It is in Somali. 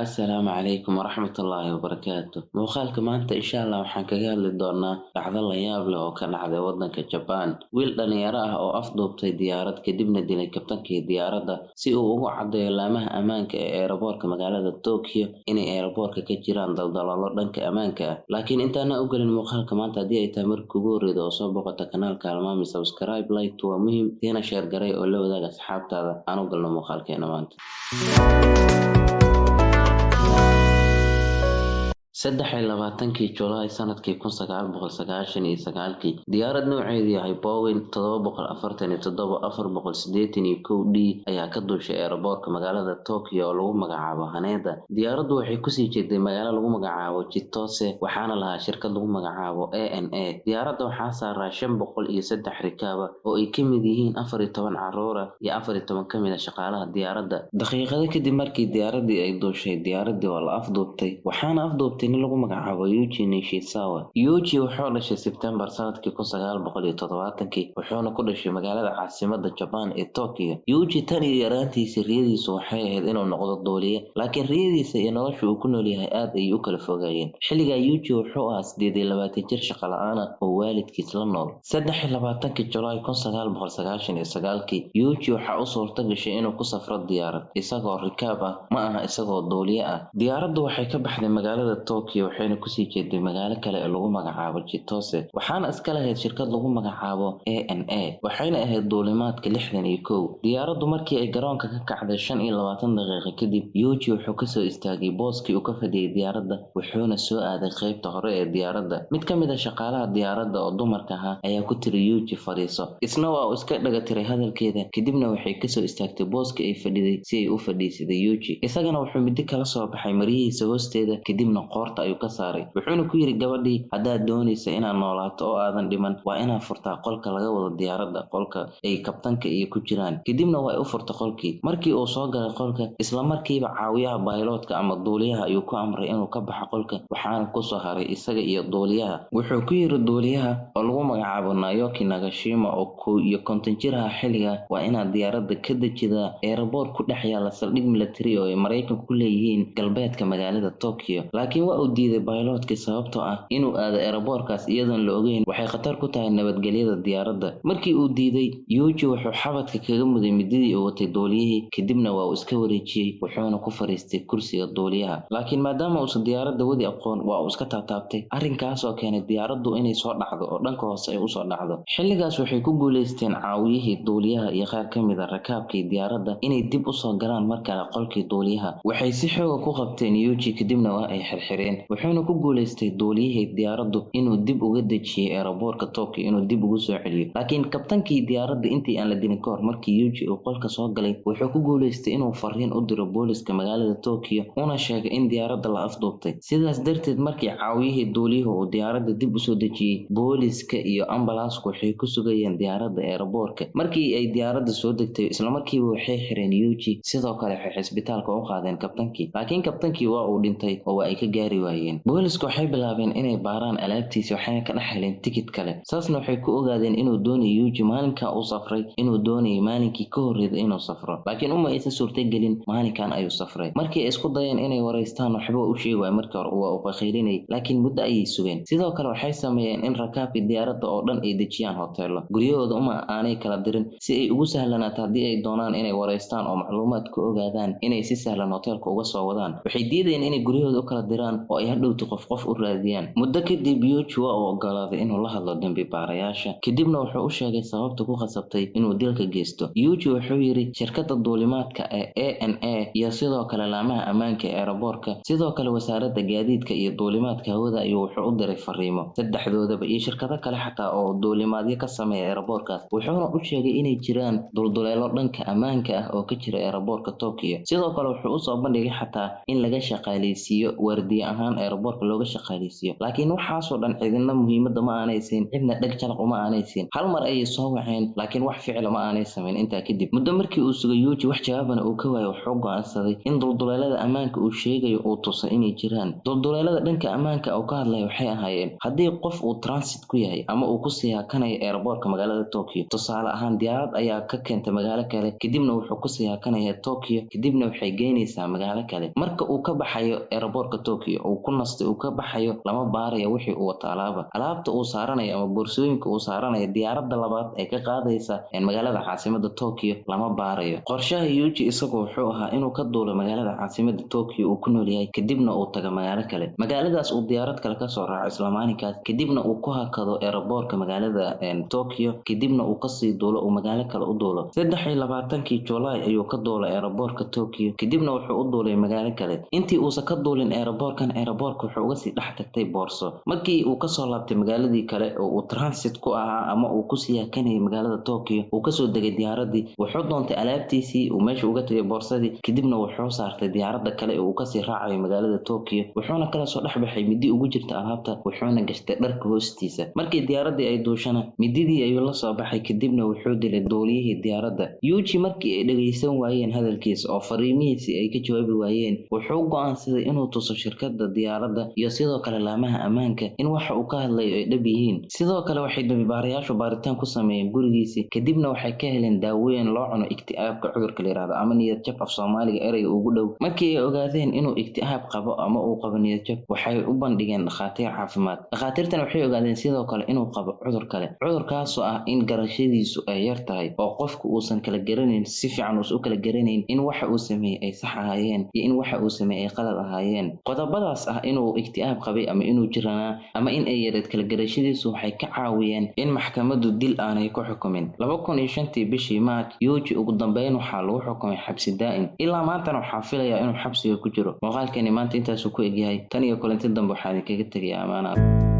Asalaamu calaykum waraxmatullaahi wabarakaatu. Muuqaalka maanta, insha Allah, waxaan kaga hadli doonaa dhacdo la yaab leh oo ka dhacday wadanka Jabaan. Wiil dhalinyaro ah oo afduubtay diyaarad, kadibna dilay kabtankii diyaaradda si uu ugu caddeeyo laamaha ammaanka ee eeraboorka magaalada Tokyo inay eeraboorka ka jiraan daldaloolo dhanka ammaanka ah. Laakiin intaana u gelin muuqaalka maanta, haddii ay tahay markii ugu horreyda oo soo boqota kanaalka Halmaami, subscribe, like waa muhiim, tiina share garay oo la wadaag asxaabtaada. Aan u galno muuqaalkeena maanta. 23-kii Julaay sanadkii 1999-kii, diyaarad nooceedu yahay Boeing 747-481 D ayaa ka duushay eeraboorka magaalada Tokyo oo lagu magacaabo Haneda. Diyaaraddu waxay kusii jeeday magaalo lagu magacaabo Chitose, waxaana lahaa shirkad lagu magacaabo ANA. Diyaaradda waxaa saaraa 503 rakaab ah oo ay ka mid yihiin 14 carruur ah iyo 14 ka mid ah shaqaalaha diyaaradda. Daqiiqado kadib markii diyaaraddii ay duushay, diyaaraddii waa la afduubtay, waxaana afduubtay nin lagu magacaabo Yuji Nishizawa. Yuji wuxuu dhashay Sebtembar sanadkii 1970-kii, wuxuuna ku dhashay magaalada caasimadda Jabaan ee Tokyo. Yuji tan iyo yaraantiisii riyadiisu waxay ahayd inuu noqdo duuliye, laakiin riyadiisa iyo nolosha uu ku nool yahay aad ayay u kala fogaayeen. Xilligaa Yuji wuxuu ahaa 28 jir shaqo la'aan ah oo waalidkiis la nool. 23-kii Julaay 1999-kii, Yuji waxaa u suurto gashay inuu ku safro diyaarad isagoo rakaab ah, ma aha isagoo duuliye ah. Diyaaraddu waxay ka baxday magaalada Tokyo, waxayna kusii jeeday magaalo kale oo lagu magacaabo Chitose, waxaana iska lahayd shirkad lagu magacaabo ANA, waxayna ahayd duulimaadka 61. Diyaaraddu markii ay garoonka ka kacday 25 daqiiqo kadib, Yuji wuxuu kasoo istaagay booskii uu ka fadhiyay diyaaradda, wuxuuna soo aaday qaybta hore ee diyaaradda. Mid ka mid ah shaqaalaha diyaaradda oo dumarka ahaa ayaa ku tiri, "Yuji, fadhiiso." Isna waa uu iska dhaga tiray hadalkeeda, kadibna waxay kasoo istaagtay booskii ay fadhiday si ay u fadhiisiday Yuji. Isagana wuxuu mindi kala soo baxay maryihiisa hoosteeda, kadibna qoorta ayuu ka saaray, wuxuuna ku yiri gabadhii, "Haddaad doonaysa inaad noolaato oo aadan dhiman, waa inaad furtaa qolka laga wado diyaaradda, qolka ay kabtanka iyo ku jiraan." Kadibna waa u furtay qolkii. Markii uu soo galay qolka, isla markiiba caawiyaha bayloodka ama duuliyaha ayuu ku amray inuu ka baxo qolka, waxaana kusoo haray isaga iyo duuliyaha. Wuxuu ku yiri duuliyaha oo lagu magacaabo Naoki Nagashima oo 51 jir ah xilliga, "Waa inaad diyaaradda ka dejidaa eeraboor ku dhex yaala saldhig military oo ay Maraykanku ku leeyihiin galbeedka magaalada Tokyo." Laakiin waa uu diiday bayloodkii, sababtoo ah inuu aado eeraboorkaas iyadoon la ogeyn waxay khatar ku tahay nabadgelyada diyaaradda. Markii uu diiday, Yuji wuxuu xabadka kaga muday mididii uu watay duuliyihii, kadibna waa uu iska wareejiyey, wuxuuna ku fariistay kursiga duuliyaha. Laakiin maadaama uusan diyaaradda wadi aqoon, waa uu iska taataabtay, arrinkaasoo keenay diyaaraddu inay soo dhacdo oo dhanka hoose ay usoo dhacdo. Xilligaas waxay ku guuleysteen caawiyihii duuliyaha iyo qaar ka mid ah rakaabkii diyaaradda inay dib usoo galaan mar kale qolkii duuliyaha. Waxay si xooga ku qabteen Yuji, kadibna waa ay xirxireen, wuxuuna ku guuleystay duuliyihii diyaaraddu inuu dib uga dejiyey eeraboorka Tokyo, inuu dib ugu soo celiyo. Laakiin kabtankii diyaaradda intii aan la dilin kahor, markii Yuji uu qolka soo galay, wuxuu ku guuleystay inuu fariin u diro booliska magaalada Tokyo, una sheegay in diyaaradda la afduubtay. Sidaas darteed, markii caawiyihii duuliyuhu uu diyaaradda dib usoo dejiyey, booliska iyo ambalaasku waxay ku sugayeen diyaaradda eeraboorka. Markii ay diyaaradda soo degtay, islamarkiiba waxay xireen Yuji, sidoo kale waxay cisbitaalka u qaadeen kabtankii, laakiin kabtankii waa uu dhintay oo waa ay ka gaari waayeen. Boolisku waxay bilaabeen inay baaraan alaabtiisa, waxayna ka dhex heleen tikid kale. Saasna waxay ku ogaadeen inuu doonayo Yuji maalinka uu safray inuu doonayay maalinkii ka horreeyay inuu safro, laakiin uma aysan suurtagelin, maalinkan ayuu safray. Markii ay isku dayeen inay wareystaan, waxba u sheegi waay. Markii hore waa uu qaqaylinayay, laakiin muddo ayay sugeen. Sidoo kale waxay sameeyeen in rakaabkii diyaaradda oo dhan ay dejiyaan hoteelo, guryahooda uma aanay kala dirin, si ay ugu sahlanaato haddii ay doonaan inay wareystaan oo macluumaad ka ogaadaan inay si sahlan hoteelka uga soo wadaan. Waxay diidayeen inay guryahooda u kala diraan oo ay hadhowti qof qof u raadiyaan. Muddo kadib Yuji waa uu ogolaaday inuu la hadlo dembi baarayaasha, kadibna wuxuu u sheegay sababta ku khasabtay inuu dilka geysto. Yuji wuxuu yiri shirkadda duulimaadka ee ANA iyo sidoo kale laamaha ammaanka ee eeraboorka, sidoo kale wasaaradda gaadiidka iyo duulimaadka hawada ayuu wuxuu u diray fariimo saddexdoodaba, iyo shirkado kale xataa oo duulimaadyo ka sameeya eeraboorkaas, wuxuuna u sheegay inay jiraan dulduleelo dhanka ammaanka ah oo ka jira eeraboorka Tokyo. Sidoo kale wuxuu usoo bandhigay xataa in laga shaqaaleysiiyo waardiye ahaan. ahaan aeroboortka looga shaqaaleysiiyo. Laakiin waxaasoo dhan cidina muhiimadda ma aanay siin, cidna dheg jalaq uma aanay siin. Hal mar ayay soo waceen, laakiin wax ficila ma aanay samayn. Intaa kadib muddo markii uu sugay Yuji, wax jawaabana uu ka waayo, wuxuu go'aansaday in dulduleelada ammaanka uu sheegayo uu tuso inay jiraan. Dulduleelada dhanka ammaanka uu ka hadlaya waxay ahaayeen haddii qof uu transit ku yahay ama uu kusii hakanayo aeroboortka magaalada Tokyo. Tusaale ahaan, diyaarad ayaa ka keentay magaalo kale, kadibna wuxuu kusii hakanayaa Tokyo, kadibna waxay geynaysaa magaalo kale. Marka uu ka baxayo aeroboortka Tokyo, uu ku nastay, uu ka baxayo, lama baarayo wixii uu wato. Alaabta uu saaranayo ama boorsooyinka uu saaranayo diyaaradda labaad ee ka qaadaysa magaalada caasimada Tokyo lama baarayo. Qorshaha Yuji isagu wuxuu ahaa inuu ka duulo magaalada caasimada Tokyo uu ku nool yahay, kadibna uu tago magaalo kale, magaaladaas uu diyaarad kale kasoo raaco isla maalinkaas, kadibna uu ku hakado aeroboortka magaalada Tokyo, kadibna uu kasii duulo, uu magaalo kale u duulo. 23-kii Julaay ayuu ka duulay aeroboortka Tokyo, kadibna wuxuu u duulay magaalo kale. Intii uusan ka duulin aeroboorkan, aeroboortka wuxuu uga sii dhex tagtay boorso. Markii uu kasoo laabtay magaaladii kale oo uu transit ku ahaa ama uu kusii hakanayay magaalada Tokyo, uu kasoo degay diyaaradii, wuxuu doontay alaabtiisii uu meesha uga tagay boorsadii, kadibna wuxuu saartay diyaaradda kale ee uu kasii raacayo magaalada Tokyo, wuxuuna kala soo dhex baxay midi ugu jirta alaabta, wuxuuna gashtay dharka hoostiisa. Markii diyaaradii ay duushana, mididii ayuu la soo baxay, kadibna wuxuu dilay duuliyihii diyaaradda. Yuji markii ay dhageysan waayeen hadalkiisa oo fariimihiisii ay ka jawaabi waayeen, wuxuu go'aansaday inuu tuso shirkadda diyaaradda iyo sidoo kale laamaha ammaanka in waxa uu ka hadlayo ay dhab yihiin. Sidoo kale waxay dambibaarayaashu baaritaan ku sameeyeen gurigiisii, kadibna waxay ka heleen daawooyin loo cuno ikti'aabka, cudurka la yiraahdo ama niyad jab af Soomaaliga ereyga ugu dhow. Markii ay ogaadeen inuu ikti'aab qabo ama uu qabo niyad jab, waxay u bandhigeen dhakhaatiir caafimaad. Dhakhaatiirtan waxay ogaadeen sidoo kale inuu qabo cudur kale, cudurkaasoo ah in garashadiisu ay yar tahay oo qofku uusan kala garanayn, si fiican uusan u kala garanayn in waxa uu sameeyey ay sax ahaayeen iyo in waxa uu sameeyey ay qalad ahaayeen. Qodobadaas ah inuu ikti'aab qabay ama inuu jiranaa ama in ay yareed kala garashadiisu waxay ka caawiyeen in maxkamaddu dil aanay ku xukumin. 2005-tii bishii Maarch, Yuji ugu dambeyn waxaa lagu xukumay xabsi daa'im. Ilaa maantana waxaa filayaa inuu xabsiga ku jiro. Muuqaalkeeni maanta intaasuu ku egyahay. Tan iyo kulanti dambe, waxaa idinkaga tegayaa amaanaad.